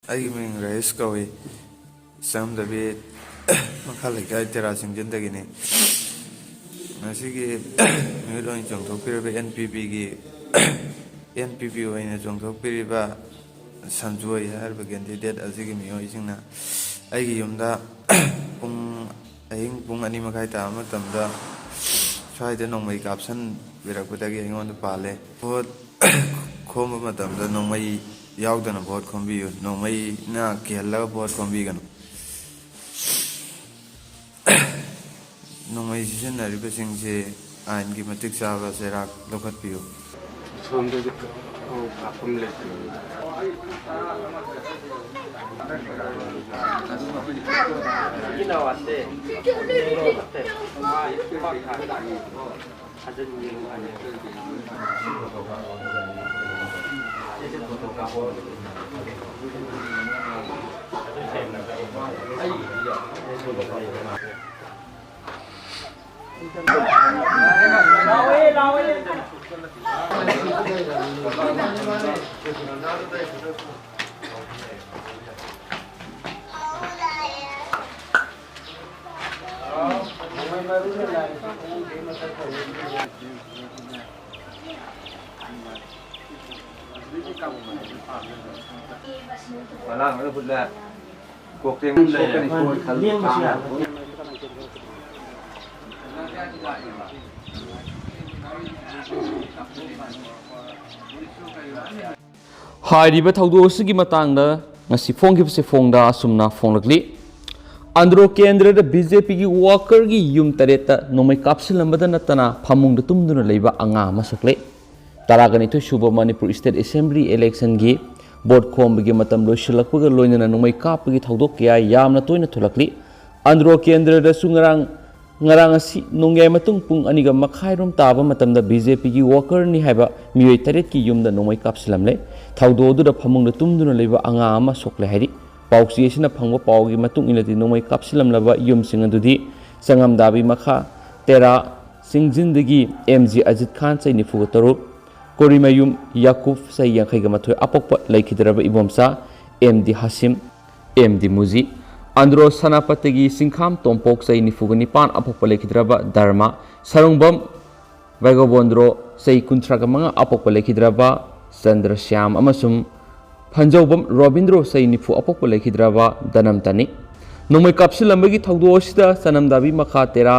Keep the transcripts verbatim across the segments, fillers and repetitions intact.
ꯑꯩꯒꯤ ꯃꯤꯡ ꯔꯥꯖꯦꯁ ꯀꯧꯏ꯫ ꯆꯪꯉꯝꯗꯕꯤ ꯃꯈꯥ ꯂꯩꯀꯥꯏ ꯇꯦꯔꯥ ꯆꯤꯡꯖꯤꯟꯗꯒꯤꯅꯤ꯫ ꯉꯁꯤꯒꯤ ꯃꯤꯍꯨꯠ ꯑꯣꯏꯅ ꯆꯣꯡꯊꯣꯛꯄꯤꯔꯤꯕ ꯑꯦꯟ ꯄꯤ ꯄꯤꯒꯤ ꯑꯦꯟ ꯄꯤ ꯄꯤ ꯑꯣꯏꯅ ꯆꯣꯡꯊꯣꯛꯄꯤꯔꯤꯕ ꯁꯟꯖꯣꯏ ꯍꯥꯏꯔꯤꯕ ꯀꯦꯟꯗꯤꯗꯦꯠ ꯑꯁꯤꯒꯤ ꯃꯤꯑꯣꯏꯁꯤꯡꯅ ꯑꯩꯒꯤ ꯌꯨꯝꯗ ꯄꯨꯡ ꯑꯍꯤꯡ ꯄꯨꯡ ꯑꯅꯤ ꯃꯈꯥꯏ ꯇꯥꯕ ꯃꯇꯝꯗ ꯁ꯭ꯋꯥꯏꯗ ꯅꯣꯡꯃꯩ ꯀꯥꯞꯁꯟꯕꯤꯔꯛꯄꯗꯒꯤ ꯑꯩꯉꯣꯟꯗ ꯄꯥꯜꯂꯦ꯫ ꯚꯣꯠ ꯈꯣꯝꯕ ꯃꯇꯝꯗ ꯅꯣꯡꯃꯩ ꯌꯥꯎꯗꯅ ꯚꯣꯠ ꯈꯣꯝꯕꯤꯌꯨ꯫ ꯅꯣꯡꯃꯩꯅ ꯀꯤꯍꯜꯂꯒ ꯚꯣꯠ ꯈꯣꯝꯕꯤꯒꯅꯨ꯫ ꯅꯣꯡꯃꯩ ꯁꯤꯖꯤꯟꯅꯔꯤꯕꯁꯤꯡꯁꯤ ꯑꯥꯏꯟꯒꯤ ꯃꯇꯤꯛ ꯆꯥꯕ ꯆꯩꯔꯥꯛ ꯂꯧꯈꯠꯄꯤꯌꯨ꯫ ꯁꯣꯝꯗꯗꯤ ꯀꯥꯞꯐꯝ ꯂꯩꯇꯦ꯫ ꯍꯥꯏꯔꯤꯕ ꯊꯧꯗꯣꯛ ꯑꯁꯤꯒꯤ ꯃꯇꯥꯡꯗ ꯉꯁꯤ ꯐꯣꯡꯈꯤꯕꯁꯤ ꯐꯣꯡꯗ ꯑꯁꯨꯝꯅ ꯐꯣꯡꯂꯛꯂꯤ꯫ ꯑꯟꯗ꯭ꯔꯣ ꯀꯦꯟꯗ꯭ꯔꯗ ꯕꯤ ꯖꯦ ꯄꯤꯒꯤ ꯋꯥꯀꯔꯒꯤ ꯌꯨꯝ ꯇꯔꯦꯠꯇ ꯅꯣꯡꯃꯩ ꯀꯥꯞꯁꯤꯜꯂꯝꯕꯗ ꯅꯠꯇꯅ ꯐꯃꯨꯡꯗ ꯇꯨꯝꯗꯨꯅ ꯂꯩꯕ ꯑꯉꯥꯡ ꯑꯃ ꯁꯣꯛꯂꯦ꯫ ꯇꯔꯥꯒ ꯅꯤꯊꯣꯏ ꯁꯨꯕ ꯃꯅꯤꯄꯨꯔ ꯁ꯭ꯇꯦꯠ ꯑꯦꯁꯦꯝꯕ꯭ꯂꯤ ꯏꯂꯦꯛꯁꯟꯒꯤ ꯚꯣꯠ ꯈꯣꯝꯕꯒꯤ ꯃꯇꯝ ꯂꯣꯏꯁꯤꯜꯂꯛꯄꯒ ꯂꯣꯏꯅꯅ ꯅꯣꯡꯃꯩ ꯀꯥꯞꯄꯒꯤ ꯊꯧꯗꯣꯛ ꯀꯌꯥ ꯌꯥꯝꯅ ꯇꯣꯏꯅ ꯊꯣꯛꯂꯛꯂꯤ꯫ ꯑꯟꯗ꯭ꯔꯣ ꯀꯦꯟꯗ꯭ꯔꯗꯁꯨ ꯉꯔꯥꯡ, ꯉꯔꯥꯡ ꯑꯁꯤ ꯅꯣꯡꯌꯥꯏ ꯃꯇꯨꯡ ꯄꯨꯡ ꯑꯅꯤꯒ ꯃꯈꯥꯏꯔꯣꯝ ꯇꯥꯕ ꯃꯇꯝꯗ ꯕꯤ ꯖꯦ ꯄꯤꯒꯤ ꯋꯥꯀꯔꯅꯤ ꯍꯥꯏꯕ ꯃꯤꯑꯣꯏ ꯇꯔꯦꯠꯀꯤ ꯌꯨꯝꯗ ꯅꯣꯡꯃꯩ ꯀꯥꯞꯁꯤꯜꯂꯝꯂꯦ꯫ ꯊꯧꯗꯣꯛ ꯑꯗꯨꯗ ꯐꯃꯨꯡꯗ ꯇꯨꯝꯗꯨꯅ ꯂꯩꯕ ꯑꯉꯥꯡ ꯑꯃ ꯁꯣꯛꯂꯦ ꯍꯥꯏꯔꯤ꯫ ꯄꯥꯎꯆꯦ ꯑꯁꯤꯅ ꯐꯪꯕ ꯄꯥꯎꯒꯤ ꯃꯇꯨꯡ ꯏꯟꯅꯗꯤ ꯅꯣꯡꯃꯩ ꯀꯥꯞꯁꯤꯜꯂꯝꯂꯕ ꯌꯨꯝꯁꯤꯡ ꯑꯗꯨꯗꯤ ꯆꯉꯝꯗꯥꯕꯤ ꯃꯈꯥ ꯇꯦꯔꯥ ꯆꯤꯡꯖꯤꯟꯗꯒꯤ ꯑꯦꯝ ꯖꯤ ꯑꯖꯤꯠ ꯈꯥꯟ, ꯆꯍꯤ ꯅꯤꯐꯨꯒ ꯇꯔꯨꯛ, ꯀꯣꯔꯤꯃꯌꯨꯝ ꯌꯥꯀꯨꯞ, ꯆꯍꯤ ꯌꯥꯡꯈꯩꯒ ꯃꯥꯊꯣꯏ, ꯑꯄꯣꯛꯄ ꯂꯩꯈꯤꯗ꯭ꯔꯕ Ibomcha M D Hashim, M D Muji, Andro ꯁꯅꯥꯄꯇꯤꯒꯤ ꯁꯤꯡꯈꯥꯝ ꯇꯣꯝꯄꯣꯛ ꯆꯍꯤ ꯅꯤꯐꯨꯒ ꯅꯤꯄꯥꯟ ꯑꯄꯣꯛꯄ ꯂꯩꯈꯤꯗ꯭ꯔꯕ ꯙꯔꯃ, ꯁꯔꯨꯡꯕꯝ ꯚꯩꯒꯣꯕꯣꯟꯗ꯭ꯔꯣ ꯆꯍꯤ ꯀꯨꯟꯊ꯭ꯔꯥꯒ ꯃꯉꯥ ꯑꯄꯣꯛꯄ ꯂꯩꯈꯤꯗ꯭ꯔꯕ ꯆꯟꯗ꯭ꯔꯁ꯭ꯌꯥꯝ ꯑꯃꯁꯨꯡ ꯐꯟꯖꯧꯕꯝ ꯔꯣꯕꯤꯟꯗ꯭ꯔꯣ ꯆꯍꯤ ꯅꯤꯐꯨ ꯑꯄꯣꯛꯄ ꯂꯩꯈꯤꯗ꯭ꯔꯕ ꯙꯅꯝꯇꯅꯤ꯫ ꯅꯣꯡꯃꯩ ꯀꯥꯞꯁꯤꯜꯂꯝꯕꯒꯤ ꯊꯧꯗꯣꯛ ꯑꯁꯤꯗ ꯆꯅꯝꯗꯥꯕꯤ ꯃꯈꯥ ꯇꯦꯔꯥ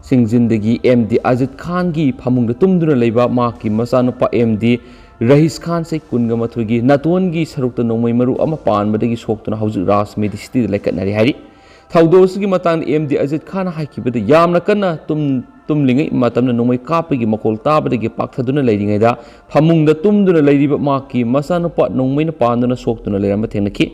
ꯁꯤꯡꯖꯤꯟꯗꯒꯤ ꯑꯦꯝ ꯗꯤ ꯑꯖꯤꯠ ꯈꯥꯟꯒꯤ ꯐꯃꯨꯡꯗ ꯇꯨꯝꯗꯨꯅ ꯂꯩꯕ ꯃꯍꯥꯛꯀꯤ ꯃꯆꯥꯅꯨꯄꯥ ꯑꯦꯝ ꯗꯤ ꯔꯍꯤꯁ ꯈꯥꯟ ꯆꯍꯤ ꯀꯨꯟꯒ ꯃꯥꯊꯣꯏꯒꯤ ꯅꯥꯇꯣꯟꯒꯤ ꯁꯔꯨꯛꯇ ꯅꯣꯡꯃꯩ ꯃꯔꯨ ꯑꯃ ꯄꯥꯟꯕꯗꯒꯤ ꯁꯣꯛꯇꯨꯅ ꯍꯧꯖꯤꯛ ꯔꯥꯖ ꯃꯦꯗꯤꯁꯤꯇꯤꯗ ꯂꯩꯈꯠꯅꯔꯤ ꯍꯥꯏꯔꯤ꯫ ꯊꯧꯗꯣꯛ ꯑꯁꯤꯒꯤ ꯃꯇꯥꯡꯗ ꯑꯦꯝ ꯗꯤ ꯑꯖꯤꯠ ꯈꯥꯟꯅ ꯍꯥꯏꯈꯤꯕꯗ, ꯌꯥꯝꯅ ꯀꯟꯅ ꯇꯨꯝ-, ꯇꯨꯝꯂꯤꯉꯩ ꯃꯇꯝꯗ ꯅꯣꯡꯃꯩ ꯀꯥꯞꯄꯒꯤ ꯃꯈꯣꯜ ꯇꯥꯕꯗꯒꯤ ꯄꯥꯛꯊꯗꯨꯅ ꯂꯩꯔꯤꯉꯩꯗ ꯐꯃꯨꯡꯗ ꯇꯨꯝꯗꯨꯅ ꯂꯩꯔꯤꯕ ꯃꯍꯥꯛꯀꯤ ꯃꯆꯥꯅꯨꯄꯥ ꯅꯣꯡꯃꯩꯅ ꯄꯥꯟꯗꯨꯅ ꯁꯣꯛꯇꯨꯅ ꯂꯩꯔꯝꯕ ꯊꯦꯡꯅꯈꯤ꯫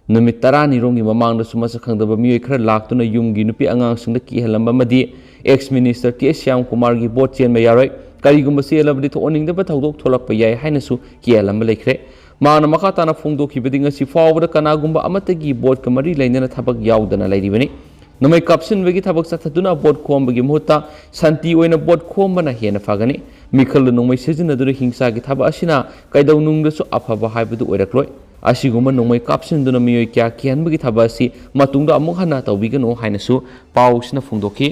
ꯅꯨꯃꯤꯠ ꯇꯔꯥꯅꯤꯔꯣꯝꯒꯤ ꯃꯃꯥꯡꯗꯁꯨ ꯃꯁꯛ ꯈꯪꯗꯕ ꯃꯤꯑꯣꯏ ꯈꯔ ꯂꯥꯛꯇꯨꯅ ꯌꯨꯝꯒꯤ ꯅꯨꯄꯤ ꯑꯉꯥꯡꯁꯤꯡꯗ ꯀꯤꯍꯜꯂꯝꯕ ꯑꯃꯗꯤ ex minister ꯇꯤ ꯑꯦꯁ ꯁ꯭ꯌꯥꯝ ꯀꯨꯃꯥꯔꯒꯤ ꯚꯣꯠ ꯆꯦꯟꯕ ꯌꯥꯔꯣꯏ, ꯀꯔꯤꯒꯨꯝꯕ ꯆꯦꯜꯂꯕꯗꯤ ꯊꯣꯛꯍꯟꯅꯤꯡꯗꯕ ꯊꯧꯗꯣꯛ ꯊꯣꯛꯂꯛꯄ ꯌꯥꯏ ꯍꯥꯏꯅꯁꯨ ꯀꯤꯍꯜꯂꯝꯕ ꯂꯩꯈ꯭ꯔꯦ꯫ ꯃꯍꯥꯛꯅ ꯃꯈꯥ ꯇꯥꯅ ꯐꯣꯡꯗꯣꯛꯈꯤꯕꯗꯤ, ꯉꯁꯤ ꯐꯥꯎꯕꯗ ꯀꯅꯥꯒꯨꯝꯕ ꯑꯃꯠꯇꯒꯤ ꯚꯣꯠꯀ ꯃꯔꯤ ꯂꯩꯅꯅ ꯊꯕꯛ ꯌꯥꯎꯗꯅ ꯂꯩꯔꯤꯕꯅꯤ꯫ ꯅꯣꯡꯃꯩ ꯀꯥꯞꯁꯤꯟꯕꯒꯤ ꯊꯕꯛ ꯆꯠꯊꯗꯨꯅ ꯚꯣꯠ ꯈꯣꯝꯕꯒꯤ ꯃꯍꯨꯠꯇ ꯁꯥꯟꯇꯤ ꯑꯣꯏꯅ ꯚꯣꯠ ꯈꯣꯝꯕꯅ ꯍꯦꯟꯅ ꯐꯒꯅꯤ꯫ ꯃꯤꯈꯜꯗ ꯅꯣꯡꯃꯩ ꯁꯤꯖꯤꯟꯅꯗꯨꯅ ꯍꯤꯡꯁꯥꯒꯤ ꯊꯕꯛ ꯑꯁꯤꯅ ꯀꯩꯗꯧꯅꯨꯡꯗꯁꯨ ꯑꯐꯕ ꯍꯥꯏꯕꯗꯨ ꯑꯣꯏꯔꯛꯂꯣꯏ꯫ ꯑꯁꯤꯒꯨꯝꯕ ꯅꯣꯡꯃꯩ ꯀꯥꯞꯁꯤꯟꯗꯨꯅ ꯃꯤꯑꯣꯏ ꯀꯌꯥ ꯀꯤꯍꯟꯕꯒꯤ ꯊꯕꯛ ꯑꯁꯤ ꯃꯇꯨꯡꯗ ꯑꯃꯨꯛ ꯍꯟꯅ ꯇꯧꯕꯤꯒꯅꯨ ꯍꯥꯏꯅꯁꯨ ꯄꯥꯎꯁꯤꯅ ꯐꯣꯡꯗꯣꯛꯈꯤ꯫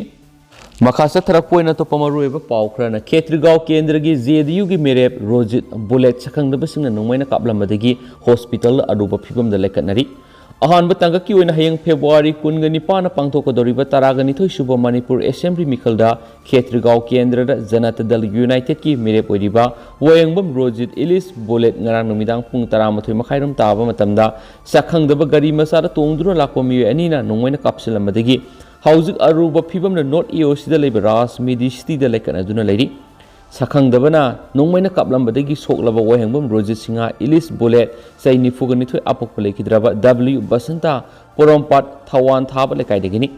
ꯃꯈꯥ ꯆꯠꯊꯔꯛꯄ ꯑꯣꯏꯅ ꯑꯇꯣꯞꯄ ꯃꯔꯨꯑꯣꯏꯕ ꯄꯥꯎ ꯈꯔꯅ, ꯈꯦꯇ꯭ꯔꯤꯒꯥꯎ ꯀꯦꯟꯗ꯭ꯔꯒꯤ ꯖꯦ ꯗꯤ ꯌꯨꯒꯤ ꯃꯤꯔꯦꯞ ꯔꯣꯖꯤꯠ ꯕꯨꯂꯦꯠ ꯁꯛꯈꯪꯗꯕꯁꯤꯡꯅ ꯅꯣꯡꯃꯩꯅ ꯀꯥꯞꯂꯝꯕꯗꯒꯤ ꯍꯣꯁꯄꯤꯇꯥꯜꯗ ꯑꯔꯨꯕ ꯐꯤꯕꯝꯗ ꯂꯩꯈꯠꯅꯔꯤ꯫ ꯑꯍꯥꯟꯕ ꯇꯥꯡꯀꯛꯀꯤ ꯑꯣꯏꯅ ꯍꯌꯦꯡ ꯐꯦꯕ꯭ꯔꯨꯋꯥꯔꯤ ꯀꯨꯟꯒ ꯅꯤꯄꯥꯟꯗ ꯄꯥꯡꯊꯣꯛꯀꯗꯧꯔꯤꯕ ꯇꯔꯥꯒ ꯅꯤꯊꯣꯏ ꯁꯨꯕ ꯃꯅꯤꯄꯨꯔ ꯑꯦꯁꯦꯝꯕ꯭ꯂꯤ ꯃꯤꯈꯜꯗ ꯈꯦꯇ꯭ꯔꯤꯒꯥꯎ ꯀꯦꯟꯗ꯭ꯔꯗ ꯖꯅꯇꯥ ꯗꯜ ꯌꯨꯅꯥꯏꯇꯦꯗꯀꯤ ꯃꯤꯔꯦꯞ ꯑꯣꯏꯔꯤꯕ ꯋꯥꯍꯦꯡꯕꯝ ꯔꯣꯖꯤꯠ ꯏꯂꯤꯁ ꯕꯨꯂꯦꯠ ꯉꯔꯥꯡ ꯅꯨꯃꯤꯗꯥꯡ ꯄꯨꯡ ꯇꯔꯥꯃꯥꯊꯣꯏ ꯃꯈꯥꯏꯔꯣꯝ ꯇꯥꯕ ꯃꯇꯝꯗ ꯁꯛꯈꯪꯗꯕ ꯒꯥꯔꯤ ꯃꯆꯥꯗ ꯇꯣꯡꯗꯨꯅ ꯂꯥꯛꯄ ꯃꯤꯑꯣꯏ ꯑꯅꯤꯅ ꯅꯣꯡꯃꯩꯅ ꯀꯥꯞꯁꯤꯜꯂꯝꯕꯗꯒꯤ ꯍꯧꯖꯤꯛ ꯑꯔꯨꯕ ꯐꯤꯕꯝꯗ ꯅꯣꯔꯠ ꯏ ꯑꯣ ꯁꯤꯗ ꯂꯩꯕ ꯔꯥꯖ ꯃꯦꯗꯤꯁꯤꯇꯤꯗ ꯂꯩꯈꯠꯅꯗꯨꯅ ꯂꯩꯔꯤ꯫ ꯁꯛꯈꯪꯗꯕꯅ ꯅꯣꯡꯃꯩꯅ ꯀꯥꯞꯂꯝꯕꯗꯒꯤ ꯁꯣꯛꯂꯕ ꯋꯥꯍꯦꯡꯕꯝ ꯔꯣꯖꯤꯠ ꯁꯤꯡꯍ ꯏꯂꯤꯁ ꯕꯨꯂꯦꯠ ꯆꯍꯤ ꯅꯤꯐꯨꯒ ꯅꯤꯊꯣꯏ ꯑꯄꯣꯛꯄ ꯂꯩꯈꯤꯗ꯭ꯔꯕ ꯗꯕ꯭ꯂꯤꯎ ꯕꯁꯟꯇ, ꯄꯣꯔꯣꯝꯄꯥꯠ ꯊꯋꯥꯟ ꯊꯥꯕ ꯂꯩꯀꯥꯏꯗꯒꯤꯅꯤ꯫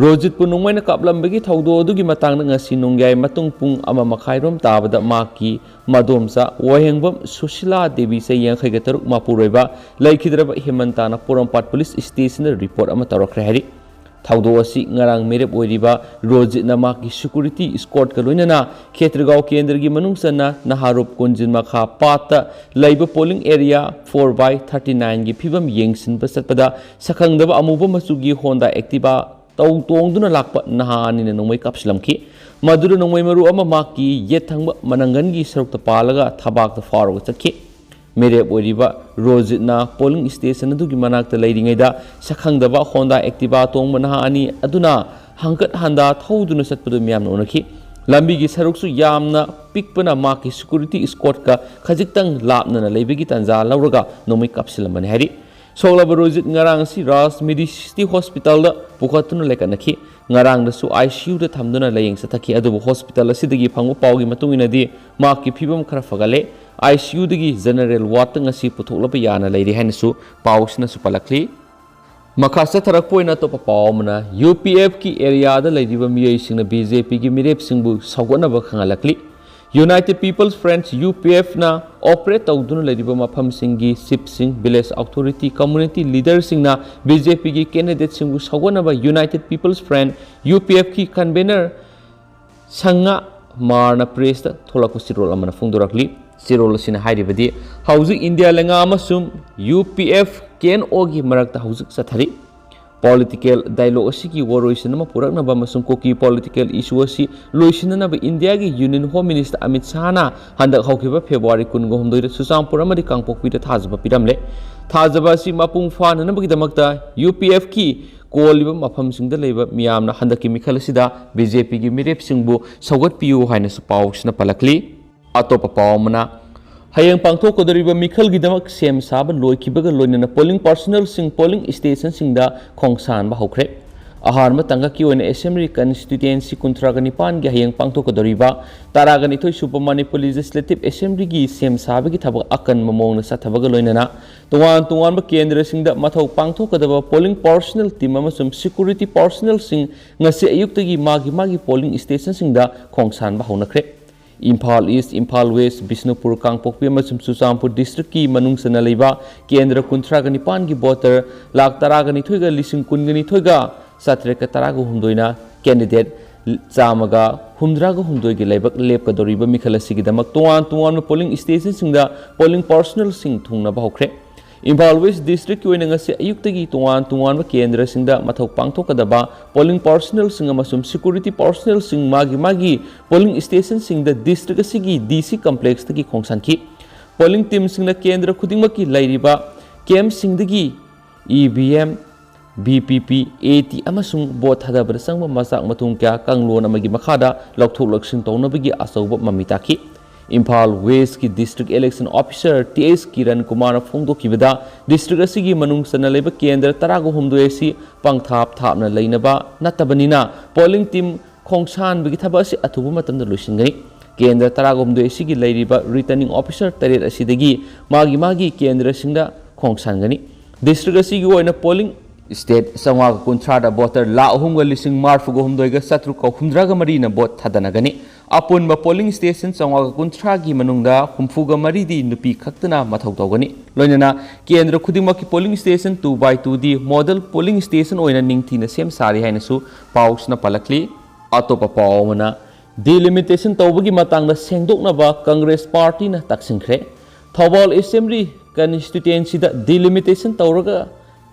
ꯔꯣꯖꯤꯠꯄꯨ ꯅꯣꯡꯃꯩꯅ ꯀꯥꯞꯂꯝꯕꯒꯤ ꯊꯧꯗꯣꯛ ꯑꯗꯨꯒꯤ ꯃꯇꯥꯡꯗ ꯉꯁꯤ ꯅꯣꯡꯌꯥꯏ ꯃꯇꯨꯡ ꯄꯨꯡ ꯑꯃ ꯃꯈꯥꯏꯔꯣꯝ ꯇꯥꯕꯗ ꯃꯍꯥꯛꯀꯤ ꯃꯗꯣꯝꯆꯥ ꯋꯥꯍꯦꯡꯕꯝ ꯁꯨꯁꯤꯂꯥ ꯗꯦꯕꯤ ꯆꯍꯤ ꯌꯥꯡꯈꯩꯒ ꯇꯔꯨꯛ ꯃꯄꯨꯔꯣꯏꯕ ꯂꯩꯈꯤꯗ꯭ꯔꯕ ꯍꯦꯃꯟꯇꯥꯅ ꯄꯣꯔꯣꯝꯄꯥꯠ ꯄꯨꯂꯤꯁ ꯁ꯭ꯇꯦꯁꯟꯗ ꯔꯤꯄꯣꯔꯠ ꯑꯃ ꯇꯧꯔꯛꯈ꯭ꯔꯦ ꯍꯥꯏꯔꯤ꯫ ꯊꯧꯗꯣꯛ ꯑꯁꯤ ꯉꯔꯥꯡ ꯃꯤꯔꯦꯞ ꯑꯣꯏꯔꯤꯕ ꯔꯣꯖꯤꯠꯅ ꯃꯍꯥꯛꯀꯤ ꯁꯦꯀ꯭ꯌꯨꯔꯤꯇꯤ ꯏꯁꯀꯣꯔꯠꯀ ꯂꯣꯏꯅꯅ ꯈꯦꯇ꯭ꯔꯤꯒꯥꯎ ꯀꯦꯟꯗ꯭ꯔꯒꯤ ꯃꯅꯨꯡ ꯆꯟꯅ ꯅꯍꯥꯔꯨꯞ ꯀꯣꯟꯖꯤꯟ ꯃꯈꯥ ꯄꯥꯠꯇ ꯂꯩꯕ polling area for by thirty ꯅꯥꯏꯟꯒꯤ ꯐꯤꯕꯝ ꯌꯦꯡꯁꯤꯟꯕ ꯆꯠꯄꯗ ꯁꯛꯈꯪꯗꯕ ꯑꯃꯨꯕ ꯃꯆꯨꯒꯤ ꯍꯣꯟꯗꯥ ꯑꯦꯛꯇꯤꯚꯥ ꯇꯧ ꯇꯣꯡꯗꯨꯅ ꯂꯥꯛꯄ ꯅꯍꯥ ꯑꯅꯤꯅ ꯅꯣꯡꯃꯩ ꯀꯥꯞꯁꯤꯜꯂꯝꯈꯤ꯫ ꯃꯗꯨꯗ ꯅꯣꯡꯃꯩ ꯃꯔꯨ ꯑꯃ ꯃꯍꯥꯛꯀꯤ ꯌꯦꯠ ꯊꯪꯕ ꯃꯅꯪꯒꯟꯒꯤ ꯁꯔꯨꯛꯇ ꯄꯥꯜꯂꯒ ꯊꯕꯥꯛꯇ ꯐꯥꯎꯔꯒ ꯆꯠꯈꯤ꯫ ꯃꯤꯔꯦꯞ ꯑꯣꯏꯔꯤꯕ ꯔꯣꯖꯤꯠꯅ ꯄꯣꯂꯤꯡ ꯁ꯭ꯇꯦꯁꯟ ꯑꯗꯨꯒꯤ ꯃꯅꯥꯛꯇ ꯂꯩꯔꯤꯉꯩꯗ ꯁꯛꯈꯪꯗꯕ ꯍꯣꯟꯗꯥ ꯑꯦꯛꯇꯤꯚꯥ ꯇꯣꯡꯕ ꯅꯍꯥ ꯑꯅꯤ ꯑꯗꯨꯅ ꯍꯪꯀꯠ ꯍꯟꯗꯥ ꯊꯧꯗꯨꯅ ꯆꯠꯄꯗꯨ ꯃꯤꯌꯥꯝꯅ ꯎꯅꯈꯤ꯫ ꯂꯝꯕꯤꯒꯤ ꯁꯔꯨꯛꯁꯨ ꯌꯥꯝꯅ ꯄꯤꯛꯄꯅ ꯃꯍꯥꯛꯀꯤ ꯁꯦꯀ꯭ꯌꯨꯔꯤꯇꯤ ꯏꯁꯀꯣꯔꯠꯀ ꯈꯖꯤꯛꯇꯪ ꯂꯥꯞꯅꯅ ꯂꯩꯕꯒꯤ ꯇꯥꯟꯖꯥ ꯂꯧꯔꯒ ꯅꯣꯡꯃꯩ ꯀꯥꯞꯁꯤꯜꯂꯝꯕꯅꯤ ꯍꯥꯏꯔꯤ꯫ ꯁꯣꯛꯂꯕ ꯔꯣꯖꯤꯠ ꯉꯔꯥꯡ ꯑꯁꯤ ꯔꯥꯖ ꯃꯤꯗꯤ ꯁꯤꯇꯤ ꯍꯣꯁꯄꯤꯇꯥꯜꯗ ꯄꯨꯈꯠꯇꯨꯅ ꯂꯩꯈꯠꯅꯈꯤ꯫ ꯉꯔꯥꯡꯗꯁꯨ ꯑꯥꯏ ꯁꯤ ꯌꯨꯗ ꯊꯝꯗꯨꯅ ꯂꯥꯌꯦꯡ ꯆꯠꯊꯈꯤ, ꯑꯗꯨꯕꯨ ꯍꯣꯁꯄꯤꯇꯥꯜ ꯑꯁꯤꯗꯒꯤ ꯐꯪꯕ ꯄꯥꯎꯒꯤ ꯃꯇꯨꯡ ꯏꯟꯅꯗꯤ ꯃꯍꯥꯛꯀꯤ ꯐꯤꯕꯝ ꯈꯔ ꯐꯒꯠꯂꯦ꯫ ꯑꯥꯏ ꯁꯤ ꯌꯨꯗꯒꯤ ꯖꯦꯅꯔꯦꯜ ꯋꯥꯔꯗꯇ ꯉꯁꯤ ꯄꯨꯊꯣꯛꯂꯕ ꯌꯥꯅ ꯂꯩꯔꯤ ꯍꯥꯏꯅꯁꯨ ꯄꯥꯎꯁꯤꯅꯁꯨ ꯄꯜꯂꯛꯂꯤ꯫ ꯃꯈꯥ ꯆꯠꯊꯔꯛꯄ ꯑꯣꯏꯅ ꯑꯇꯣꯞꯄ ꯄꯥꯎ ꯑꯃꯅ, ꯌꯨ ꯄꯤ ꯑꯦꯐꯀꯤ ꯑꯦꯔꯤꯌꯥꯗ ꯂꯩꯔꯤꯕ ꯃꯤꯑꯣꯏꯁꯤꯡꯅ ꯕꯤ ꯖꯦ ꯄꯤꯒꯤ ꯃꯤꯔꯦꯞꯁꯤꯡꯕꯨ ꯁꯧꯒꯠꯅꯕ ꯈꯪꯍꯜꯂꯛꯂꯤ꯫ United people's front, U P ꯑꯦꯐꯅ ꯑꯣꯄꯔꯦꯠ ꯇꯧꯗꯨꯅ ꯂꯩꯔꯤꯕ ꯃꯐꯝꯁꯤꯡꯒꯤ ꯆꯤꯐꯁꯤꯡ, ꯚꯤꯂꯦꯖ ꯑꯣꯊꯣꯔꯤꯇꯤ, ꯀꯝꯃ꯭ꯌꯨꯅꯤꯇꯤ ꯂꯤꯗꯔꯁꯤꯡꯅ ꯕꯤ ꯖꯦ ꯄꯤꯒꯤ ꯀꯦꯟꯗꯤꯗꯦꯠꯁꯤꯡꯕꯨ ꯁꯧꯒꯠꯅꯕ united people's front, U P ꯑꯦꯐꯀꯤ ꯀꯟꯚꯦꯅꯔ ꯁꯪꯉꯥ ꯃꯥꯔꯅ ꯄ꯭ꯔꯦꯁꯇ ꯊꯣꯛꯂꯛꯄ ꯆꯦꯔꯣꯜ ꯑꯃꯅ ꯐꯣꯡꯗꯣꯔꯛꯂꯤ꯫ ꯆꯦꯔꯣꯜ ꯑꯁꯤꯅ ꯍꯥꯏꯔꯤꯕꯗꯤ, ꯍꯧꯖꯤꯛ ꯏꯟꯗꯤꯌꯥ ꯂꯩꯉꯥꯛ ꯑꯃꯁꯨꯡ U P F K N ꯑꯣꯒꯤ ꯃꯔꯛꯇ ꯍꯧꯖꯤꯛ ꯆꯠꯊꯔꯤ꯫ ꯄꯣꯂꯤꯇꯤꯀꯦꯜ ꯗꯥꯏꯂꯣꯒ ꯑꯁꯤꯒꯤ ꯋꯥꯔꯣꯏꯁꯤꯟ ꯑꯃ ꯄꯨꯔꯛꯅꯕ ꯑꯃꯁꯨꯡ ꯀꯨꯀꯤ ꯄꯣꯂꯤꯇꯤꯀꯦꯜ ꯏꯁꯨ ꯑꯁꯤ ꯂꯣꯏꯁꯤꯟꯅꯅꯕ ꯏꯟꯗꯤꯌꯥꯒꯤ ꯌꯨꯅꯤꯌꯟ ꯍꯣꯝ ꯃꯤꯅꯤꯁꯇꯔ ꯑꯃꯤꯠ ꯁꯥꯍꯅ ꯍꯟꯗꯛ ꯍꯧꯈꯤꯕ ꯐꯦꯕ꯭ꯔꯨꯋꯥꯔꯤ ꯀꯨꯟꯒ ꯍꯨꯝꯗꯣꯏꯗ ꯆꯨꯔꯆꯥꯟꯄꯨꯔ ꯑꯃꯗꯤ ꯀꯥꯡꯄꯣꯛꯄꯤꯗ ꯊꯥꯖꯕ ꯄꯤꯔꯝꯂꯦ꯫ ꯊꯥꯖꯕ ꯑꯁꯤ ꯃꯄꯨꯡ ꯐꯥꯅꯅꯕꯒꯤꯗꯃꯛꯇ ꯌꯨ ꯄꯤ ꯑꯦꯐꯀꯤ ꯀꯣꯜꯂꯤꯕ ꯃꯐꯝꯁꯤꯡꯗ ꯂꯩꯕ ꯃꯤꯌꯥꯝꯅ ꯍꯟꯗꯛꯀꯤ ꯃꯤꯈꯜ ꯑꯁꯤꯗ ꯕꯤ ꯖꯦ ꯄꯤꯒꯤ ꯃꯤꯔꯦꯞꯁꯤꯡꯕꯨ ꯁꯧꯒꯠꯄꯤꯌꯨ ꯍꯥꯏꯅꯁꯨ ꯄꯥꯎꯁꯤꯅ ꯄꯜꯂꯛꯂꯤ꯫ ꯑꯇꯣꯞꯄ ꯄꯥꯎ ꯑꯃꯅ, ꯍꯌꯦꯡ ꯄꯥꯡꯊꯣꯛꯀꯗꯧꯔꯤꯕ ꯃꯤꯈꯜꯒꯤꯗꯃꯛ ꯁꯦꯝ ꯁꯥꯕ ꯂꯣꯏꯈꯤꯕꯒ ꯂꯣꯏꯅꯅ ꯄꯣꯂꯤꯡ ꯄꯥꯔꯁꯣꯅꯦꯜꯁꯤꯡ ꯄꯣꯂꯤꯡ ꯁ꯭ꯇꯦꯁꯟꯁꯤꯡꯗ ꯈꯣꯡꯁꯥꯟꯕ ꯍꯧꯈ꯭ꯔꯦ꯫ ꯑꯍꯥꯟꯕ ꯇꯥꯡꯀꯛꯀꯤ ꯑꯣꯏꯅ ꯑꯦꯁꯦꯝꯕ꯭ꯂꯤ ꯀꯟꯁꯇꯤꯇ꯭ꯌꯨꯌꯦꯟꯁꯤ ꯀꯨꯟꯊ꯭ꯔꯥꯒ ꯅꯤꯄꯥꯟꯒꯤ ꯍꯌꯦꯡ ꯄꯥꯡꯊꯣꯛꯀꯗꯧꯔꯤꯕ ꯇꯔꯥꯒ ꯅꯤꯊꯣꯏ ꯁꯨꯕ ꯃꯅꯤꯄꯨꯔ ꯂꯦꯖꯤꯁꯂꯦꯇꯤꯚ ꯑꯦꯁꯦꯝꯕ꯭ꯂꯤꯒꯤ ꯁꯦꯝ ꯁꯥꯕꯒꯤ ꯊꯕꯛ ꯑꯀꯟꯕ ꯃꯑꯣꯡꯗ ꯆꯠꯊꯕꯒ ꯂꯣꯏꯅꯅ ꯇꯣꯉꯥꯟ ꯇꯣꯉꯥꯟꯕ ꯀꯦꯟꯗ꯭ꯔꯁꯤꯡꯗ ꯃꯊꯧ ꯄꯥꯡꯊꯣꯛꯀꯗꯕ ꯄꯣꯂꯤꯡ ꯄꯥꯔꯁꯣꯅꯦꯜ ꯇꯤꯝ ꯑꯃꯁꯨꯡ ꯁꯦꯀ꯭ꯌꯨꯔꯤꯇꯤ ꯄꯥꯔꯁꯣꯅꯦꯜꯁꯤꯡ ꯉꯁꯤ ꯑꯌꯨꯛꯇꯒꯤ ꯃꯥꯒꯤ ꯃꯥꯒꯤ ꯄꯣꯂꯤꯡ ꯁ꯭ꯇꯦꯁꯟꯁꯤꯡꯗ ꯈꯣꯡꯁꯥꯟꯕ ꯍꯧꯅꯈ꯭ꯔꯦ꯫ ꯏꯝꯐꯥꯜ ꯏꯁ, ꯏꯝꯐꯥꯜ ꯋꯦꯁ, ꯕꯤꯁꯅꯨꯄꯨꯔ, ꯀꯥꯡꯄꯣꯛꯄꯤ ꯑꯃꯁꯨꯡ ꯆꯨꯔꯆꯥꯟꯄꯨꯔ ꯗꯤꯁꯇ꯭ꯔꯤꯛꯀꯤ ꯃꯅꯨꯡ ꯆꯟꯅ ꯂꯩꯕ ꯀꯦꯟꯗ꯭ꯔ ꯀꯨꯟꯊ꯭ꯔꯥꯒ ꯅꯤꯄꯥꯟꯒꯤ ꯚꯣꯇꯔ ꯂꯥꯈ ꯇꯔꯥꯒ ꯅꯤꯊꯣꯏꯒ ꯂꯤꯁꯤꯡ ꯀꯨꯟꯒ ꯅꯤꯊꯣꯏꯒ ꯆꯥꯇ꯭ꯔꯦꯠꯀ ꯇꯔꯥꯒ ꯍꯨꯝꯗꯣꯏꯅ candidate ꯆꯥꯝꯃꯒ ꯍꯨꯝꯗ꯭ꯔꯥꯒ ꯍꯨꯝꯗꯣꯏꯒꯤ ꯂꯥꯏꯕꯛ ꯂꯦꯞꯀꯗꯧꯔꯤꯕ ꯃꯤꯈꯜ ꯑꯁꯤꯒꯤꯗꯃꯛ ꯇꯣꯉꯥꯟ ꯇꯣꯉꯥꯟꯕ polling stationꯁꯤꯡꯗ polling personnelꯁꯤꯡ ꯊꯨꯡꯅꯕ ꯍꯧꯈ꯭ꯔꯦ꯫ ꯏꯝꯐꯥꯜ West Districtꯀꯤ ꯑꯣꯏꯅ ꯉꯁꯤ ꯑꯌꯨꯛꯇꯒꯤ ꯇꯣꯉꯥꯟ ꯇꯣꯉꯥꯟꯕ ꯀꯦꯟꯗ꯭ꯔꯁꯤꯡꯗ ꯃꯊꯧ ꯄꯥꯡꯊꯣꯛꯀꯗꯕ polling personnelꯁꯤꯡ ꯑꯃꯁꯨꯡ security personnelꯁꯤꯡ ꯃꯥꯒꯤ ꯃꯥꯒꯤ polling stationꯁꯤꯡꯗ district ꯑꯁꯤꯒꯤ D C complexꯇꯒꯤ ꯈꯣꯡꯁꯥꯟꯈꯤ꯫ Polling teamꯁꯤꯡꯅ ꯀꯦꯟꯗ꯭ꯔ ꯈꯨꯗꯤꯡꯃꯛꯀꯤ ꯂꯩꯔꯤꯕ campꯁꯤꯡꯗꯒꯤ E V M, V P P, A T ꯑꯃꯁꯨꯡ vote ꯊꯥꯗꯕꯗ ꯆꯪꯕ ꯃꯆꯥꯛ ꯃꯊꯨꯝ ꯀꯌꯥ ꯀꯥꯡꯂꯣꯟ ꯑꯃꯒꯤ ꯃꯈꯥꯗ ꯂꯧꯊꯣꯛ ꯂꯧꯁꯤꯟ ꯇꯧꯅꯕꯒꯤ ꯑꯆꯧꯕ ꯃꯃꯤ ꯇꯥꯈꯤ꯫ Imphal Westꯀꯤ District Election Officer T S Kiran ꯀꯨꯃꯥꯔꯅ ꯐꯣꯡꯗꯣꯛꯈꯤꯕꯗ, district ꯑꯁꯤꯒꯤ ꯃꯅꯨꯡ ꯆꯟꯅ ꯂꯩꯕ ꯀꯦꯟꯗ꯭ꯔ ꯇꯔꯥꯒ ꯍꯨꯝꯗꯣꯏ ꯑꯁꯤ ꯄꯪꯊꯥꯞ ꯊꯥꯞꯅ ꯂꯩꯅꯕ ꯅꯠꯇꯕꯅꯤꯅ, polling team ꯈꯣꯡꯁꯥꯟꯕꯒꯤ ꯊꯕꯛ ꯑꯁꯤ ꯑꯊꯨꯕ ꯃꯇꯝꯗ ꯂꯣꯏꯁꯤꯟꯒꯅꯤ꯫ ꯀꯦꯟꯗ꯭ꯔ ꯇꯔꯥꯒ ꯍꯨꯝꯗꯣꯏ ꯑꯁꯤꯒꯤ ꯂꯩꯔꯤꯕ returning officer ꯇꯔꯦꯠ ꯑꯁꯤꯗꯒꯤ ꯃꯥꯒꯤ ꯃꯥꯒꯤ ꯀꯦꯟꯗ꯭ꯔꯁꯤꯡꯗ ꯈꯣꯡꯁꯥꯟꯒꯅꯤ꯫ District ꯑꯁꯤꯒꯤ ꯑꯣꯏꯅ polling state ꯆꯥꯝꯃꯉꯥꯒ ꯀꯨꯟꯊ꯭ꯔꯥꯗ voter ꯂꯥꯈ ꯑꯍꯨꯝꯒ ꯂꯤꯁꯤꯡ ꯃꯔꯤꯐꯨꯒ ꯍꯨꯝꯗꯣꯏꯒ ꯆꯥꯇ꯭ꯔꯨꯛꯀ ꯍꯨꯝꯗ꯭ꯔꯥꯒ ꯃꯔꯤꯅ vote ꯊꯥꯗꯅꯒꯅꯤ꯫ ꯑꯄꯨꯟꯕ polling station ꯆꯥꯝꯃꯉꯥꯒ ꯀꯨꯟꯊ꯭ꯔꯥꯒꯤ ꯃꯅꯨꯡꯗ ꯍꯨꯝꯐꯨꯒ ꯃꯔꯤꯗꯤ ꯅꯨꯄꯤ ꯈꯛꯇꯅ ꯃꯊꯧ ꯇꯧꯒꯅꯤ꯫ ꯂꯣꯏꯅꯅ ꯀꯦꯟꯗ꯭ꯔ ꯈꯨꯗꯤꯡꯃꯛꯀꯤ polling station two by two D model polling station ꯑꯣꯏꯅ ꯅꯤꯡꯊꯤꯅ ꯁꯦꯝ ꯁꯥꯔꯤ ꯍꯥꯏꯅꯁꯨ ꯄꯥꯎꯁꯤꯅ ꯄꯜꯂꯛꯂꯤ꯫ ꯑꯇꯣꯞꯄ ꯄꯥꯎ ꯑꯃꯅ, delimitation ꯇꯧꯕꯒꯤ ꯃꯇꯥꯡꯗ ꯁꯦꯡꯗꯣꯛꯅꯕ Congress partyꯅ ꯇꯛꯁꯤꯟꯈ꯭ꯔꯦ꯫ ꯊꯧꯕꯥꯜ Assembly constituencyꯗ delimitation ꯇꯧꯔꯒ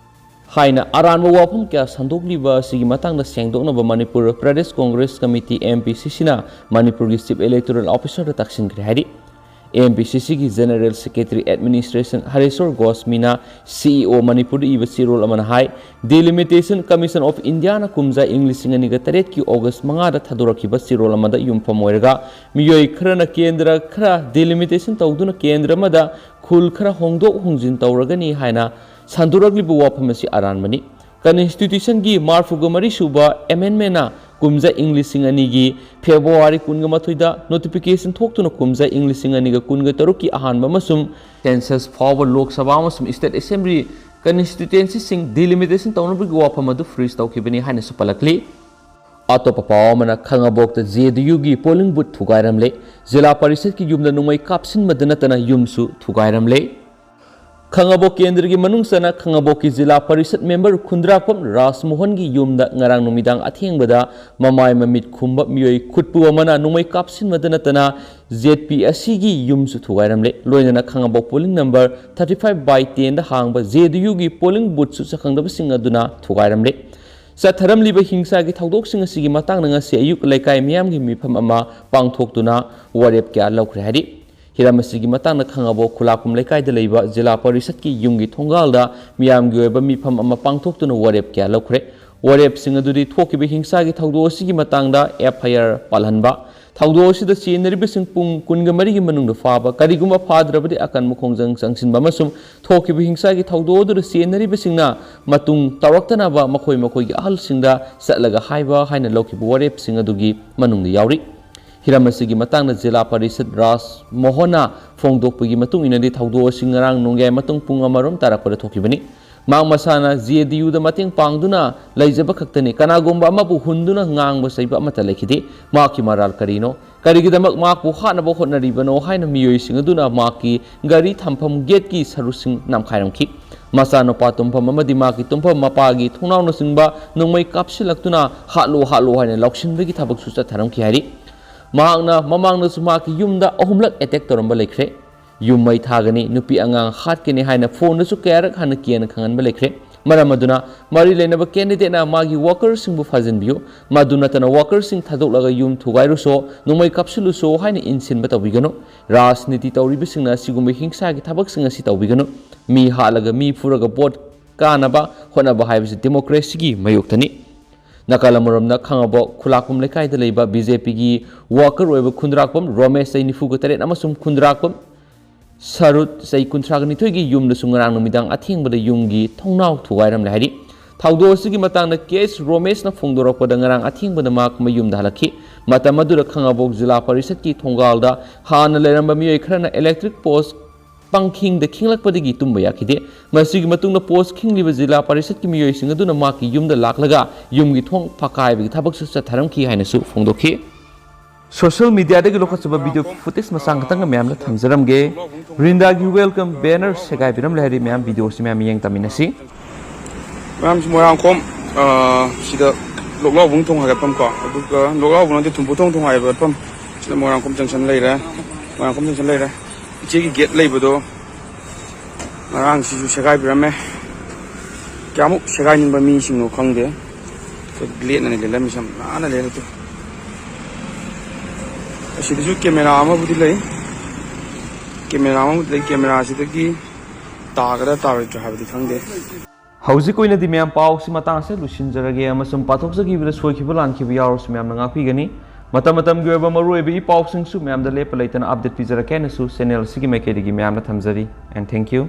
ꯍꯥꯏꯅ ꯑꯔꯥꯟꯕ ꯋꯥꯐꯝ ꯀꯌꯥ ꯁꯟꯗꯣꯛꯂꯤꯕ ꯑꯁꯤꯒꯤ ꯃꯇꯥꯡꯗ ꯁꯦꯡꯗꯣꯛꯅꯕ Manipur Pradesh Congress committee, M P C Cꯅ ꯃꯅꯤꯄꯨꯔꯒꯤ Chief Electoral Officerꯗ ꯇꯛꯁꯤꯟꯈ꯭ꯔꯦ ꯍꯥꯏꯔꯤ꯫ M P C Cꯒꯤ General Secretary Administration ꯍꯔꯦꯁꯣꯔ ꯒꯣꯁꯃꯤꯅ C E O ꯃꯅꯤꯄꯨꯔꯗ ꯏꯕ ꯆꯦꯔꯣꯜ ꯑꯃꯅ ꯍꯥꯏ, Delimitation Commission of Indiaꯅ ꯀꯨꯝꯖꯥ ꯏꯪ ꯂꯤꯁꯤꯡ ꯑꯅꯤꯒ ꯇꯔꯦꯠꯀꯤ August ꯃꯉꯥꯗ ꯊꯥꯗꯣꯔꯛꯈꯤꯕ ꯆꯦꯔꯣꯜ ꯑꯃꯗ ꯌꯨꯝꯐꯝ ꯑꯣꯏꯔꯒ ꯃꯤꯑꯣꯏ ꯈꯔꯅ ꯀꯦꯟꯗ꯭ꯔ ꯈꯔ delimitation ꯇꯧꯗꯨꯅ ꯀꯦꯟꯗ꯭ꯔ ꯑꯃꯗ ꯈꯨꯜ ꯈꯔ ꯍꯣꯡꯗꯣꯛ ꯍꯣꯡꯖꯤꯟ ꯇꯧꯔꯒꯅꯤ ꯍꯥꯏꯅ ꯁꯟꯗꯣꯔꯛꯂꯤꯕ ꯋꯥꯐꯝ ꯑꯁꯤ ꯑꯔꯥꯟꯕꯅꯤ꯫ Constitutionꯒꯤ ꯃꯔꯤꯐꯨꯒ ꯃꯔꯤ ꯁꯨꯕ amendmentꯅ ꯀꯨꯝꯖꯥ ꯏꯪ ꯂꯤꯁꯤꯡ ꯑꯅꯤꯒꯤ February ꯀꯨꯟꯒ ꯃꯥꯊꯣꯏꯗ notification ꯊꯣꯛꯇꯨꯅ ꯀꯨꯝꯖꯥ ꯏꯪ ꯂꯤꯁꯤꯡ ꯑꯅꯤꯒ ꯀꯨꯟꯒ ꯇꯔꯨꯛꯀꯤ ꯑꯍꯥꯟꯕ ꯑꯃꯁꯨꯡ census ꯐꯥꯎꯕ Lok Sabha ꯑꯃꯁꯨꯡ State Assembly constituencyꯁꯤꯡ delimitation ꯇꯧꯅꯕꯒꯤ ꯋꯥꯐꯝ ꯑꯗꯨ freeze ꯇꯧꯈꯤꯕꯅꯤ ꯍꯥꯏꯅꯁꯨ ꯄꯜꯂꯛꯂꯤ꯫ ꯑꯇꯣꯞꯄ ꯄꯥꯎ ꯑꯃꯅ, ꯈꯥꯉꯕꯣꯛꯇ J D Uꯒꯤ polling booth ꯊꯨꯒꯥꯏꯔꯝꯂꯦ꯫ ꯖꯤꯂꯥ ꯄꯔꯤꯁꯠꯀꯤ ꯌꯨꯝꯗ ꯅꯣꯡꯃꯩ ꯀꯥꯞꯁꯤꯟꯕꯗ ꯅꯠꯇꯅ ꯌꯨꯝꯁꯨ ꯊꯨꯒꯥꯏꯔꯝꯂꯦ꯫ ꯈꯥꯉꯕꯣꯛ ꯀꯦꯟꯗ꯭ꯔꯒꯤ ꯃꯅꯨꯡ ꯆꯟꯅ ꯈꯥꯉꯕꯣꯛꯀꯤ ꯖꯤꯂꯥ ꯄꯔꯤꯁꯠ ꯃꯦꯝꯕꯔ ꯈꯨꯟꯗ꯭ꯔꯥꯛꯄꯝ ꯔꯥꯖꯃꯣꯍꯟꯒꯤ ꯌꯨꯝꯗ ꯉꯔꯥꯡ ꯅꯨꯃꯤꯗꯥꯡ ꯑꯊꯦꯡꯕꯗ ꯃꯃꯥꯏ ꯃꯃꯤꯠ ꯈꯨꯝꯕ ꯃꯤꯑꯣꯏ ꯈꯨꯠꯄꯨ ꯑꯃꯅ ꯅꯣꯡꯃꯩ ꯀꯥꯞꯁꯤꯟꯕꯗ ꯅꯠꯇꯅ ꯖꯦꯠ ꯄꯤ ꯑꯁꯤꯒꯤ ꯌꯨꯝꯁꯨ ꯊꯨꯒꯥꯏꯔꯝꯂꯦ꯫ ꯂꯣꯏꯅꯅ ꯈꯥꯉꯕꯣꯛ polling number thirty five by ꯇꯦꯟꯗ ꯍꯥꯡꯕ ꯖꯦ ꯗꯤ ꯌꯨꯒꯤ ꯄꯣꯂꯤꯡ ꯕꯨꯠꯁꯨ ꯁꯛꯈꯪꯗꯕꯁꯤꯡ ꯑꯗꯨꯅ ꯊꯨꯒꯥꯏꯔꯝꯂꯦ꯫ ꯆꯠꯊꯔꯝꯂꯤꯕ ꯍꯤꯡꯁꯥꯒꯤ ꯊꯧꯗꯣꯛꯁꯤꯡ ꯑꯁꯤꯒꯤ ꯃꯇꯥꯡꯗ ꯉꯁꯤ ꯑꯌꯨꯛ ꯂꯩꯀꯥꯏ ꯃꯤꯌꯥꯝꯒꯤ ꯃꯤꯐꯝ ꯑꯃ ꯄꯥꯡꯊꯣꯛꯇꯨꯅ ꯋꯥꯔꯦꯞ ꯀꯌꯥ ꯂꯧꯈ꯭ꯔꯦ ꯍꯥꯏꯔꯤ꯫ ꯍꯤꯔꯝ ꯑꯁꯤꯒꯤ ꯃꯇꯥꯡꯗ ꯈꯥꯉꯕꯣꯛ ꯈꯨꯂꯥꯛꯄꯝ ꯂꯩꯀꯥꯏꯗ ꯂꯩꯕ ꯖꯤꯂꯥ ꯄꯔꯤꯁꯠꯀꯤ ꯌꯨꯝꯒꯤ ꯊꯣꯡꯒꯥꯜꯗ ꯃꯤꯌꯥꯝꯒꯤ ꯑꯣꯏꯕ ꯃꯤꯐꯝ ꯑꯃ ꯄꯥꯡꯊꯣꯛꯇꯨꯅ ꯋꯥꯔꯦꯞ ꯀꯌꯥ ꯂꯧꯈ꯭ꯔꯦ꯫ ꯋꯥꯔꯦꯞꯁꯤꯡ ꯑꯗꯨꯗꯤ ꯊꯣꯛꯈꯤꯕ ꯍꯤꯡꯁꯥꯒꯤ ꯊꯧꯗꯣꯛ ꯑꯁꯤꯒꯤ ꯃꯇꯥꯡꯗ ꯑꯦꯐ ꯑꯥꯏ ꯑꯥꯔ ꯄꯥꯜꯍꯟꯕ, ꯊꯧꯗꯣꯛ ꯑꯁꯤꯗ ꯆꯦꯟꯅꯔꯤꯕꯁꯤꯡ ꯄꯨꯡ ꯀꯨꯟꯒ ꯃꯔꯤꯒꯤ ꯃꯅꯨꯡꯗ ꯐꯥꯕ, ꯀꯔꯤꯒꯨꯝꯕ ꯐꯥꯗ꯭ꯔꯕꯗꯤ ꯑꯀꯟꯕ ꯈꯣꯡꯖꯪ ꯆꯪꯁꯤꯟꯕ ꯑꯃꯁꯨꯡ ꯊꯣꯛꯈꯤꯕ ꯍꯤꯡꯁꯥꯒꯤ ꯊꯧꯗꯣꯛ ꯑꯗꯨꯗ ꯆꯦꯟꯅꯔꯤꯕꯁꯤꯡꯅ ꯃꯇꯨꯡ ꯇꯧꯔꯛꯇꯅꯕ ꯃꯈꯣꯏ ꯃꯈꯣꯏꯒꯤ ꯑꯍꯜꯁꯤꯡꯗ ꯆꯠꯂꯒ ꯍꯥꯏꯕ ꯍꯥꯏꯅ ꯂꯧꯈꯤꯕ ꯋꯥꯔꯦꯞꯁꯤꯡ ꯑꯗꯨꯒꯤ ꯃꯅꯨꯡꯗ ꯌꯥꯎꯔꯤ꯫ ꯍꯤꯔꯝ ꯑꯁꯤꯒꯤ ꯃꯇꯥꯡꯗ ꯖꯤꯂꯥ ꯄꯔꯤꯁꯠ ꯔꯥꯖ ꯃꯣꯍꯟꯅ ꯐꯣꯡꯗꯣꯛꯄꯒꯤ ꯃꯇꯨꯡ ꯏꯟꯅꯗꯤ, ꯊꯧꯗꯣꯛ ꯑꯁꯤ ꯉꯔꯥꯡ ꯅꯣꯡꯌꯥꯏ ꯃꯇꯨꯡ ꯄꯨꯡ ꯑꯃꯔꯣꯝ ꯇꯥꯔꯛꯄꯗ ꯊꯣꯛꯈꯤꯕꯅꯤ꯫ ꯃꯍꯥꯛ ꯃꯁꯥꯅ ꯖꯦ ꯗꯤ ꯌꯨꯗ ꯃꯇꯦꯡ ꯄꯥꯡꯗꯨꯅ ꯂꯩꯖꯕ ꯈꯛꯇꯅꯤ꯫ ꯀꯅꯥꯒꯨꯝꯕ ꯑꯃꯕꯨ ꯍꯨꯟꯗꯨꯅ ꯉꯥꯡꯕ ꯆꯩꯕ ꯑꯃꯠꯇ ꯂꯩꯈꯤꯗꯦ꯫ ꯃꯍꯥꯛꯀꯤ ꯃꯔꯥꯜ ꯀꯔꯤꯅꯣ? ꯀꯔꯤꯒꯤꯗꯃꯛ ꯃꯍꯥꯛꯄꯨ ꯍꯥꯠꯅꯕ ꯍꯣꯠꯅꯔꯤꯕꯅꯣ ꯍꯥꯏꯅ ꯃꯤꯑꯣꯏꯁꯤꯡ ꯑꯗꯨꯅ ꯃꯍꯥꯛꯀꯤ ꯒꯥꯔꯤ ꯊꯝꯐꯝ ꯒꯦꯠꯀꯤ ꯁꯔꯨꯁꯤꯡ ꯅꯝꯈꯥꯏꯔꯝꯈꯤ꯫ ꯃꯆꯥꯅꯨꯄꯥ ꯇꯨꯝꯐꯝ ꯑꯃꯗꯤ ꯃꯍꯥꯛꯀꯤ ꯇꯨꯝꯐꯝ, ꯃꯄꯥꯒꯤ ꯊꯣꯡꯅꯥꯎꯅꯆꯤꯡꯕ ꯅꯣꯡꯃꯩ ꯀꯥꯞꯁꯤꯜꯂꯛꯇꯨꯅ "ꯍꯥꯠꯂꯣ, ꯍꯥꯠꯂꯣ" ꯍꯥꯏꯅ ꯂꯥꯎꯁꯤꯟꯕꯒꯤ ꯊꯕꯛꯁꯨ ꯆꯠꯊꯔꯝꯈꯤ ꯍꯥꯏꯔꯤ꯫ ꯃꯍꯥꯛꯅ ꯃꯃꯥꯡꯗꯁꯨ ꯃꯍꯥꯛꯀꯤ ꯌꯨꯝꯗ ꯑꯍꯨꯝꯂꯛ ꯑꯦꯇꯦꯛ ꯇꯧꯔꯝꯕ ꯂꯩꯈ꯭ꯔꯦ꯫ ꯌꯨꯝ ꯃꯩ ꯊꯥꯒꯅꯤ, ꯅꯨꯄꯤ ꯑꯉꯥꯡ ꯍꯥꯠꯀꯅꯤ ꯍꯥꯏꯅ ꯐꯣꯟꯗꯁꯨ ꯀꯌꯥꯔꯛ ꯍꯥꯟꯅ ꯀꯤꯌꯥꯅ ꯈꯪꯍꯟꯕ ꯂꯩꯈ꯭ꯔꯦ꯫ ꯃꯔꯝ ꯑꯗꯨꯅ ꯃꯔꯤ ꯂꯩꯅꯕ ꯀꯦꯟꯗꯤꯗꯦꯠꯅ ꯃꯥꯒꯤ ꯋꯥꯀꯔꯁꯤꯡꯕꯨ ꯐꯥꯖꯤꯟꯕꯤꯌꯨ꯫ ꯃꯗꯨ ꯅꯠꯇꯅ ꯋꯥꯀꯔꯁꯤꯡ ꯊꯥꯗꯣꯛꯂꯒ ꯌꯨꯝ ꯊꯨꯒꯥꯏꯔꯨꯁꯣ, ꯅꯣꯡꯃꯩ ꯀꯥꯞꯁꯤꯜꯂꯨꯁꯣ ꯍꯥꯏꯅ ꯏꯟꯁꯤꯟꯕ ꯇꯧꯕꯤꯒꯅꯨ꯫ ꯔꯥꯖꯅꯤꯇꯤ ꯇꯧꯔꯤꯕꯁꯤꯡꯅ ꯑꯁꯤꯒꯨꯝꯕ ꯍꯤꯡꯁꯥꯒꯤ ꯊꯕꯛꯁꯤꯡ ꯑꯁꯤ ꯇꯧꯕꯤꯒꯅꯨ꯫ ꯃꯤ ꯍꯥꯠꯂꯒ ꯃꯤ ꯐꯨꯔꯒ ꯚꯣꯠ ꯀꯥꯅꯕ ꯍꯣꯠꯅꯕ ꯍꯥꯏꯕꯁꯤ ꯗꯦꯃꯣꯀ꯭ꯔꯦꯁꯤꯒꯤ ꯃꯥꯌꯣꯛꯇꯅꯤ꯫ ꯅꯥꯀꯜ ꯑꯃꯔꯣꯝꯗ, ꯈꯥꯉꯕꯣꯛ ꯈꯨꯂꯥꯛꯄꯝ ꯂꯩꯀꯥꯏꯗ ꯂꯩꯕ ꯕꯤ ꯖꯦ ꯄꯤꯒꯤ ꯋꯥꯀꯔ ꯑꯣꯏꯕ ꯈꯨꯟꯗ꯭ꯔꯥꯛꯄꯝ ꯔꯣꯃꯦꯁ, ꯆꯍꯤ ꯅꯤꯐꯨꯒ ꯇꯔꯦꯠ, ꯑꯃꯁꯨꯡ ꯈꯨꯟꯗ꯭ꯔꯥꯛꯄꯝ ꯁꯔꯨꯠ, ꯆꯍꯤ ꯀꯨꯟꯊ꯭ꯔꯥꯒ ꯅꯤꯊꯣꯏꯒꯤ ꯌꯨꯝꯗꯁꯨ ꯉꯔꯥꯡ ꯅꯨꯃꯤꯗꯥꯡ ꯑꯊꯦꯡꯕꯗ ꯌꯨꯝꯒꯤ ꯊꯣꯡꯅꯥꯎ ꯊꯨꯒꯥꯏꯔꯝꯂꯦ ꯍꯥꯏꯔꯤ꯫ ꯊꯧꯗꯣꯛ ꯑꯁꯤꯒꯤ ꯃꯇꯥꯡꯗ ꯀꯦ ꯑꯦꯁ ꯔꯣꯃꯦꯁꯅ ꯐꯣꯡꯗꯣꯔꯛꯄꯗ, ꯉꯔꯥꯡ ꯑꯊꯦꯡꯕꯗ ꯃꯍꯥꯛ ꯃꯌꯨꯝꯗ ꯍꯜꯂꯛꯈꯤ꯫ ꯃꯇꯝ ꯑꯗꯨꯗ ꯈꯥꯉꯕꯣꯛ ꯖꯤꯂꯥ ꯄꯔꯤꯁꯠꯀꯤ ꯊꯣꯡꯒꯥꯜꯗ ꯍꯥꯟꯅ ꯂꯩꯔꯝꯕ ꯃꯤꯑꯣꯏ ꯈꯔꯅ ꯏꯂꯦꯛꯇ꯭ꯔꯤꯛ ꯄꯣꯁ ꯄꯪꯈꯤꯡꯗ ꯈꯤꯡꯂꯛꯄꯗꯒꯤ ꯇꯨꯝꯕ ꯌꯥꯈꯤꯗꯦ꯫ ꯃꯁꯤꯒꯤ ꯃꯇꯨꯡꯗ ꯄꯣꯁ ꯈꯤꯡꯂꯤꯕ ꯖꯤꯂꯥ ꯄꯔꯤꯁꯠꯀꯤ ꯃꯤꯑꯣꯏꯁꯤꯡ ꯑꯗꯨꯅ ꯃꯍꯥꯛꯀꯤ ꯌꯨꯝꯗ ꯂꯥꯛꯂꯒ ꯌꯨꯝꯒꯤ ꯊꯣꯡ ꯐꯥꯀꯥꯏꯕꯒꯤ ꯊꯕꯛꯁꯨ ꯆꯠꯊꯔꯝꯈꯤ ꯍꯥꯏꯅꯁꯨ ꯐꯣꯡꯗꯣꯛꯈꯤ꯫ ꯁꯣꯁꯤꯌꯦꯜ ꯃꯤꯗꯤꯌꯥꯗꯒꯤ ꯂꯧꯈꯠꯆꯕ ꯚꯤꯗꯤꯑꯣ ꯐꯨꯇꯦꯖ ꯃꯆꯥ ꯈꯛꯇꯪꯒ ꯃꯌꯥꯝꯅ ꯊꯝꯖꯔꯝꯒꯦ꯫ ꯔꯤꯟꯗꯥꯒꯤ ꯋꯦꯜꯀꯝ ꯕꯦꯅꯔ ꯁꯦꯒꯥꯏꯕꯤꯔꯝꯂꯦ ꯍꯥꯏꯔꯤ꯫ ꯃꯌꯥꯝ ꯚꯤꯗꯤꯑꯣꯁꯤ ꯃꯌꯥꯝ ꯌꯦꯡ ꯇꯝꯃꯤꯟꯅꯁꯤ꯫ ꯃꯌꯥꯝꯁꯤ ꯃꯣꯏꯔꯥꯡꯈꯣꯝ, ꯑ, ꯁꯤꯗ ꯂꯣꯛꯂꯥꯎꯕꯨꯡ ꯊꯣꯡ ꯍꯥꯏꯒꯠꯐꯝ ꯀꯣ, ꯑꯗꯨꯒ ꯂꯣꯛꯂꯥꯎꯕꯨꯡ ꯅꯠꯇꯦ, ꯊꯨꯝꯕꯨ ꯊꯣꯡ, ꯊꯣꯡ ꯍꯥꯏꯒꯠꯐꯝ꯫ ꯁꯤꯗ ꯃꯣꯏꯔꯥꯡꯈꯣꯝ ꯖꯪꯁꯟ ꯂꯩꯔꯦ, ꯃꯣꯏꯔꯥꯡꯈꯣꯝ ꯖꯪꯁꯟ ꯂꯩꯔꯦ꯫ ꯏꯆꯦꯒꯤ ꯒꯦꯠ ꯂꯩꯕꯗꯣ ꯉꯔꯥꯡꯁꯤꯁꯨ ꯁꯦꯒꯥꯏꯕꯤꯔꯝꯃꯦ꯫ ꯀꯌꯥꯃꯨꯛ ꯁꯦꯒꯥꯏꯅꯤꯡꯕ ꯃꯤꯁꯤꯡꯅꯣ ꯈꯪꯗꯦ꯫ ꯑꯩꯈꯣꯏ ꯕ꯭ꯂꯦꯗꯅꯅꯦ ꯂꯦꯜꯂꯝꯃꯤꯁꯦ, ꯌꯥꯝ ꯅꯥꯟꯅ ꯂꯦꯜꯂꯛꯇꯦ꯫ ꯑꯁꯤꯗꯁꯨ ꯀꯦꯃꯦꯔꯥ ꯑꯃꯕꯨꯗꯤ ꯂꯩ, ꯀꯦꯃꯦꯔꯥ ꯑꯃꯕꯨꯗꯤ ꯂꯩ꯫ ꯀꯦꯃꯦꯔꯥꯁꯤꯗꯒꯤ ꯇꯥꯒꯗ꯭ꯔꯥ ꯇꯥꯔꯣꯏꯗ꯭ꯔꯥ ꯍꯥꯏꯕꯗꯤ ꯈꯪꯗꯦ꯫ ꯍꯧꯖꯤꯛ ꯑꯣꯏꯅꯗꯤ ꯃꯌꯥꯝ ꯄꯥꯎꯁꯤ ꯃꯇꯥꯡ ꯑꯁꯤꯗ ꯂꯣꯏꯁꯤꯟꯖꯔꯒꯦ, ꯑꯃꯁꯨꯡ ꯄꯥꯊꯣꯛꯆꯈꯤꯕꯗ ꯁꯣꯏꯈꯤꯕ ꯂꯥꯟꯈꯤꯕ ꯌꯥꯎꯔꯁꯨ ꯃꯌꯥꯝꯅ ꯉꯥꯛꯄꯤꯒꯅꯤ꯫ ꯃꯇꯝ ꯃꯇꯝꯒꯤ ꯑꯣꯏꯕ ꯃꯔꯨꯑꯣꯏꯕ ꯏ ꯄꯥꯎꯁꯤꯡꯁꯨ ꯃꯌꯥꯝꯗ ꯂꯦꯞꯄ ꯂꯩꯇꯅ ꯑꯞꯗꯦꯠ ꯄꯤꯖꯔꯛꯀꯦ ꯍꯥꯏꯅꯁꯨ ꯆꯦꯅꯦꯜ ꯑꯁꯤꯒꯤ ꯃꯥꯏꯀꯩꯗꯒꯤ ꯃꯌꯥꯝꯅ ꯊꯝꯖꯔꯤ꯫ And thank you.